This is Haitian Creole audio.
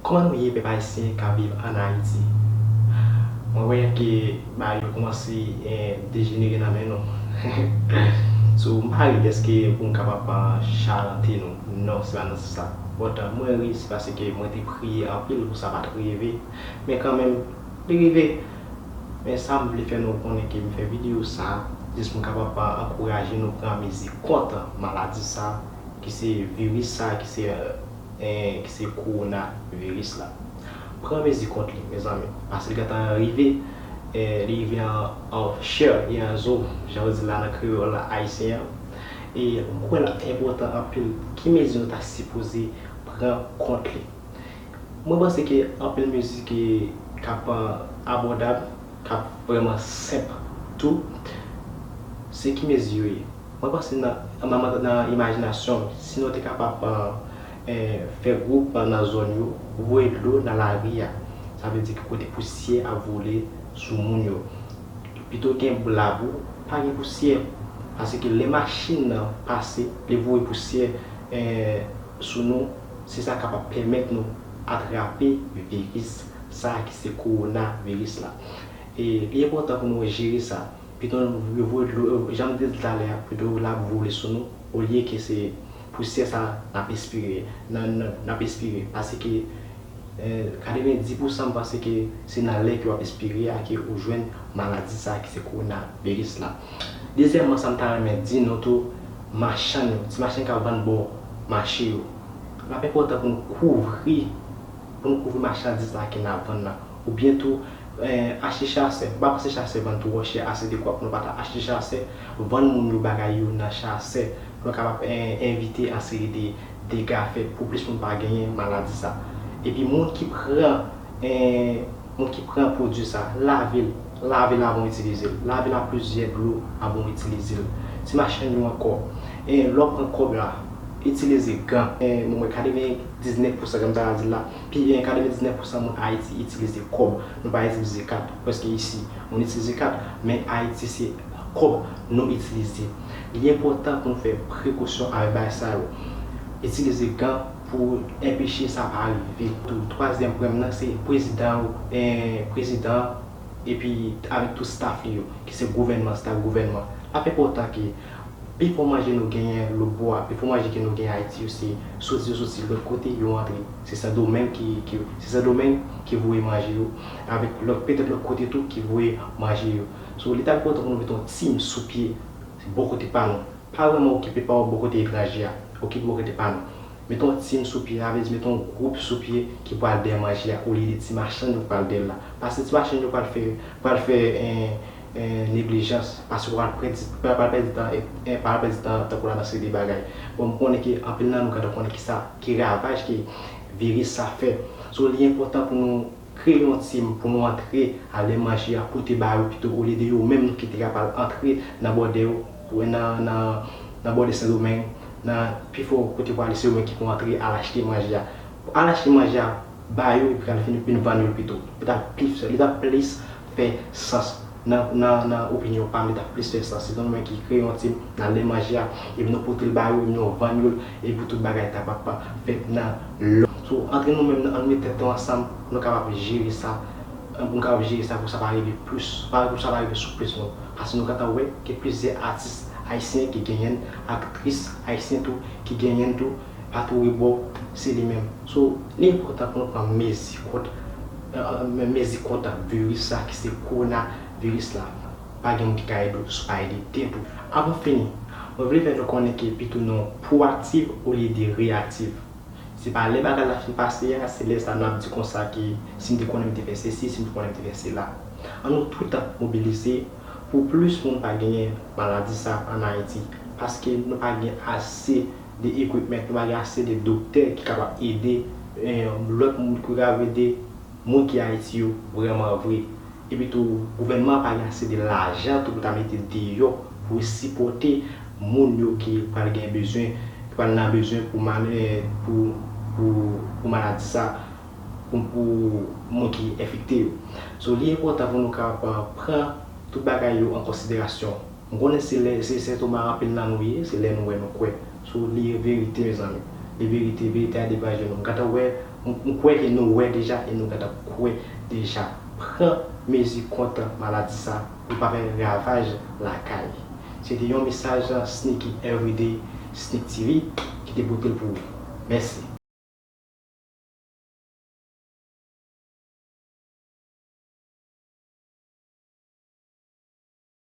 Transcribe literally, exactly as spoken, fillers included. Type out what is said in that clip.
Kòman nou ye, pèp ayisyen k ap viv ann Ayiti? Mwen wè ke bagay yo kòmanse, eh, dejenere nan men nou. So, m pa ri dèske pou m kapab, ah, chalante nou. Non, se pa nan sans sa. But, ah, mwen ri, se paske mwen te priye anpil pou sa pa t rive. Men kanmenm, li rive. Men sa m vle fè nou konnen ke m fè videyo sa, jis pou m kapab, ah, ankouraje nou pran mezi kont maladi sa, ki se viris sa, ki se, eh, ki se kowonaviris la. Pran mezi kont li, mezanmi. Paske li gentan rive, eh, li rive an, an chè e an zo, jan yo di la nan kreyòl ayisyen an. E m kwè l ap enpòtan anpil. Ki mezi nou ta sipoze pran kont li? Mwen panse ke anpil mezi ki, k ap, ah, abòdab, k ap vrèman senp tou, se ki mezi yo ye? Mwen panse nan, nan, nan imajinasyon m, si nou te kapab, ah, eh, fè gwoup, ah, nan zòn yo, voye dlo nan lari a. Sa vle di ki kote pousyè ap vole sou moun yo. Pito gen labou, pa gen pousyè. Paske lè machin nan pase, li voye pousyè, eh, sou nou, se sa k ap pèmèt nou atrape viris sa a ki se kowonaviris la. E li enpòtan pou nou jere sa. Pito nou voye dlo, jan m te di talè a, pito l ap vole sou nou, olye ke se pousyè sa n ap espire, n, n, n ap espire. Paske, eh, katrevenndis pousan m panse ke se nan lè ke w ap espire a ke ou jwenn maladi sa a ki se kowonaviris la. Dezyèmman, sa m ta renmen di nou tou, machann yo, ti machann k ap vann bò mache yo, l ap enpòtan pou nou kouvri, pou nou kouvri machandiz la ke n ap vann nan. Oubyen tou, eh, achte chasè. M pa panse chasè vann twò chè ase dekwa pou nou pa ta achte chasè, vann moun yo bagay yo nan chasè, pou nou kapab, eh, evite an seri de dega fèt, pou plis moun pa genyen maladi sa. Epi moun ki pran, eh, moun ki pran pwodui sa, lave l, lave l avan w itilize l. Lave l ak plizyè dlo avan w itilize l. Ti machann yo ankò, eh, lè w pran kòb la, itilize gan. Eh, mwen, mwen, katrevendiznèf pousan, jan m ta di la, pi, eh, katrevendiznèf pousan moun Ayiti itilize kòb. Nou pa itilize kat. Prèske isi, moun itilize kat, men Ayiti se kòb nou itilize. Li enpòtan pou nou fè prekosyon avèk bagay sa yo. Itilize gan pou enpeche sa pa rive. Tou, twazyèm pwen m nan, se prezidan, eh, prezidan, epi avèk tout staff li yo, ki se gouvènman, staff gouvènman. L ap enpòtan ke pifò manje nou genyen lòtbò a, pifò manje ke nou genyen Ayiti yo, se soti, yo soti lòt kote, yo antre. Se Sendomeng ki, ki, se Sendomeng ki voye manje yo, avèk lòt, petèt lòt kote tou ki voye manje yo. So, li ta enpòtan pou nou mete yon tim sou pye bò kote pa nou. Pa vrèman okipe pa w bò kote etranje a, okipe bò kote pa nou. Mete yon tim sou pye, sa vle di mete yon gwoup sou pye ki pral dèyè manje a, olye de ti machann yo pral dèyè l la. Paske ti machann yo pral fè, pral fè, eh, eh, neglijans, paske pral pèdi, pral, pral pèdi tan, eh, eh, pral pèdi tan, tankou la nan seri de bagay. Bon, m konnen ke anpil nan nou gentan konnen kisa, ki ravaj ke viris sa fè. So, li enpòtan pou nou kreye yon tim pou nou antre a lè manje a pote ba yo pito, olye de yo menm ki te ka pral antre nan bòdè yo, nan, nan, nan bòdè Sendomeng, nan pifò kote pou ale, se yo menm ki pou antre al achte manje a. Al achte manje a ba yo, epi al vin, vin vann yo pito. Li ta plis, li ta plis fè sans. Nan, nan, nan opinyon pa m, li ta plis fè sans. Se nou menm ki kreye yon tim, n al lè manje a, epi nou pote l ba yo, epi nou vann yo l, epi tout bagay ta pap fèt nan lòd. So, antre nou menm, ann met tèt nou ansanm, nou kapab jere sa, pou nou kapab jere sa, pou sa pa rive plis, pa, pou sa pa rive sou plis nou. Paske nou gentan wè gen plizyè atis ayisyen ki genyen l, aktris ayisyen tou ki genyen l tou, pa tou rebò, se li menm. So, li enpòtan pou nou pran mezi kont, eh, mezi kont viris sa ki se kowonaviris la. Pa gen moun ki ka ede w si w pa ede tèt ou. Avan fini, mwen vle fè nou konnen ke pito nou pwoaktif olye de reyaktif. Se pa lè bagay la fin pase a, se lè sa n ap di konsa ke si m te konnen m te fè sesi, si m te konnen m te fè sela. Ann nou tout mobilize pou plis moun pa genyen maladi sa ann Ayiti, paske nou pa gen ase de equipment, nou pa gen ase de doktè ki kapab ede, eh, lòt moun, ki kapab ede moun ki Ayiti yo vrèman vre. Epi tou, gouvènman an pa gen ase de lajan tou pou ta mete deyò pou sipòte moun yo ki pral gen bezwen, ki pral nan bezwen pou, eh, pou, pou, pou maladi sa, pou, pou moun ki enfekte yo. So, li enpòtan pou nou kapab pran tout bagay yo an konsiderasyon. M konnen se lè, se sentoma anpil nan nou ye, se lè nou wè nou kwè. So, li verite, mezanmi. E verite, verite a degaje nou. M gentan wè, m m kwè ke nou wè deja e nou gentan kwè deja. Pran mezi kont maladi sa pou l pa fè ravaj lakay. Se te yon mesaj Sneaky Everyday, Sneak T V, ki te pote l pou ou. Mèsi.